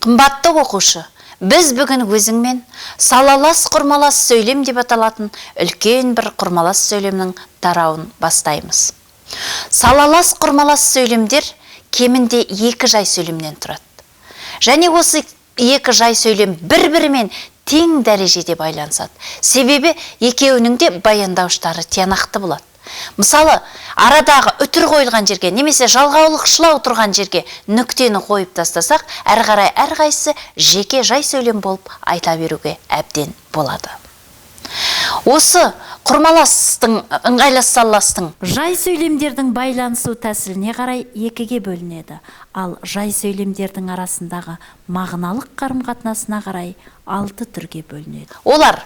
Қымбатты оқушы, біз бүгін өзіңмен салалас құрмалас сөйлем деп аталатын үлкен бір құрмалас сөйлемнің тарауын бастаймыз. Салалас құрмалас сөйлемдер кемінде екі жай сөйлемнен тұрады. Және осы екі жай сөйлем бір-бірімен тең дәрежеде байланысады. Себебі екеуінің де баяндауыштары тиянақты болады. Мысалы, арадағы үтір қойылған жерге немесе жалғаулық шылау тұрған жерге нүктені қойып тастасақ, әрі қарай әрқайсысы жеке жай сөйлем болып айта беруге әбден болады. Осы құрмаластың, ыңғайлас салаластың жай сөйлемдердің байланысу тәсіліне қарай екіге бөлінеді, ал жай сөйлемдердің арасындағы мағыналық қарым-қатынасына қарай 6 түрге бөлінеді. Олар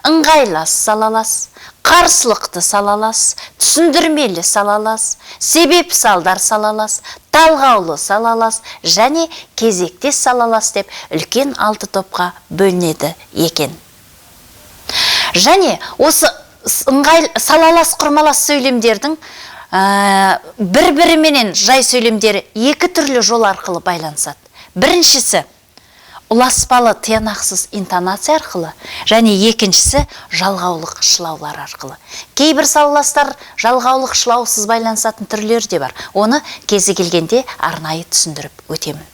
ыңғайлас салалас, қарсылықты салалас, түсіндірмелі салалас, себеп салдар салалас, талғаулы салалас және кезектес салалас деп үлкен 6 топқа бөлінеді екен. Және осы ыңғай салалас құрмалас сөйлемдердің бір-біріменен жай сөйлемдері екі түрлі жол арқылы байланысады. Біріншісі ұласпалы тиянақсыз интонация арқылы, және екіншісі жалғаулық шылаулар арқылы. Кейбір салаластар жалғаулық шылаусыз байланысатын түрлері де бар. Оны кезі келгенде арнайы түсіндіріп өтемін.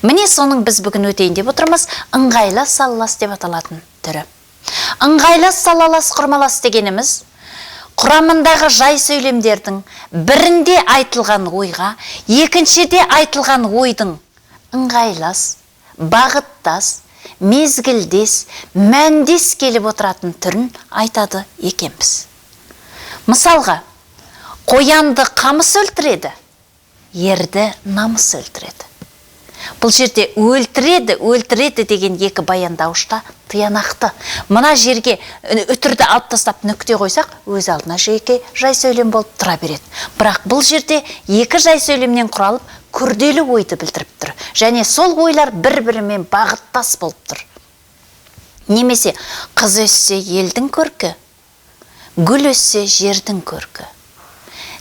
Міне, соның біз бүгін өтейін деп отырмыз ыңғайлас салалас деп аталатын түрі. Ыңғайлас салалас құрмалас дегеніміз құрамындағы жай сөйлемдердің бірінде айтылған ойға, екіншіде айтылған ойдың ыңғайлас, бағыттас, мезгілдес, мәндес келіп отыратын түрін айтады екенбіз. Мысалға, қоянды қамыс өлтіреді, ерді намыс өлтіреді. Бұл жерде өлтіреді, өлтіреді деген екі баяндауышта тиянақты. Мына жерге үтірді алып тастап нүкте қойсақ, өз алдына жеке жай сөйлем болып тұра береді. Бірақ бұл жерде екі жай сөйлемнен құралып, күрделі ойды білдіріп тұр. Және сол ойлар бір-бірімен бағыттас болып тұр. Немесе қыз өссе елдің көркі, гүл өссе жердің көркі.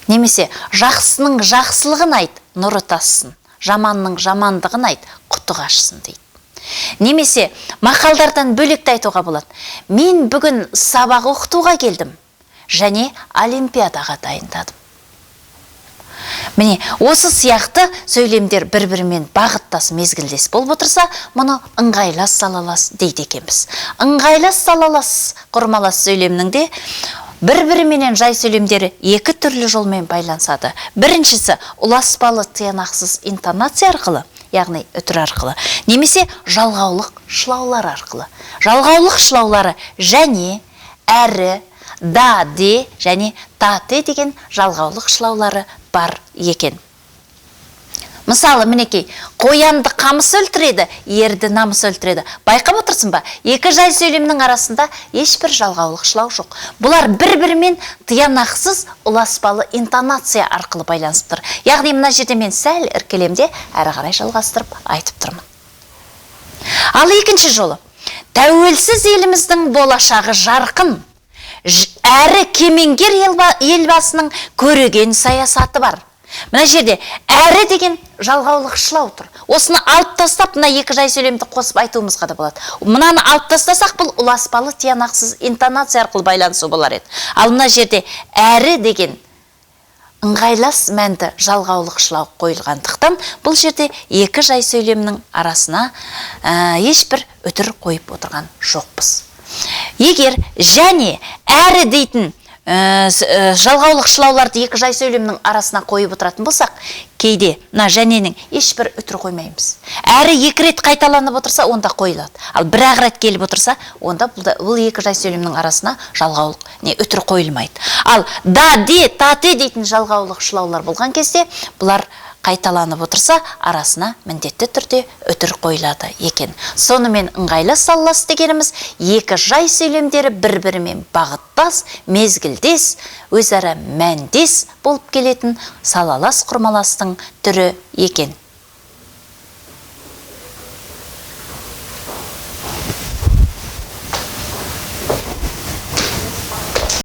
Немесе жақсының жақсылығын айт, нұры тассын. Жаманның жамандығын айт, құты қашсын дейді. Немесе мақалдардан бөлек те айтуға болады. Мен бүгін сабақ оқытуға келдім және олимпиадаға дайындадым. Міне, осы сияқты сөйлемдер бір-бірімен бағыттас, мезгілдес болып отырса, мұны ыңғайлас салалас дейді екенбіз. Ыңғайлас салалас құрмалас сөйлемнің де бір-біріменен жай сөйлемдері екі түрлі жолмен байланысады. Біріншісі ұласпалы тиянақсыз интонация арқылы, яғни үтір арқылы, немесе жалғаулық шылаулар арқылы. Жалғаулық шылаулары және, әрі, да, де және та, те деген жалғаулық шылаулары бар екен. Мысалы, мінекей, қоянды қамыс өлтіреді, ерді намыс өлтіреді. Байқап отырсың ба? Екі жай сөйлемнің арасында ешбір жалғаулық шылау жоқ. Бұлар бір-бірімен тиянақсыз ұласпалы интонация арқылы байланысып тұр. Яғни мына жерде мен сәл іркелем де әрі қарай жалғастырып айтып тұрмын. Ал екінші жолы, тәуелсіз еліміздің болашағы жарқын, әрі кемеңгер елбасының көреген саясаты бар. Мына жерде әрі деген жалғаулық шылау тұр. Осыны алып тастап, мына екі жай сөйлемді қосып айтуымызға да болады. Мынаны алып тастасақ, бұл ұласпалы тиянақсыз интонация арқылы байланысу болар еді. Ал мына жерде әрі деген ыңғайлас мәнді жалғаулық шылау қойылғандықтан, бұл жерде екі жай сөйлемнің арасына ешбір үтір қойып отырған жоқпыз. Егер және әрі дейтін жалғаулық шылауларды екі жай сөйлемнің арасына қойып отыратын болсақ, кейде мына жәненің ешбір үтір қоймаймыз. Әрі екі рет қайталанып отырса, онда қойылады. Ал бір-ақ рет келіп отырса, онда бұл екі жай сөйлемнің арасына жалғаулық, не, үтір қойылмайды. Ал да, де, та, те дейтін жалғаулық шылаулар болған кезде, бұлар қайталанып отырса, арасына міндетті түрде үтір қойылады екен. Сонымен ыңғайлас салалас дегеніміз екі жай сөйлемдері бір-бірімен бағыттас, мезгілдес, өзара мәндес болып келетін салалас құрмаластың түрі екен.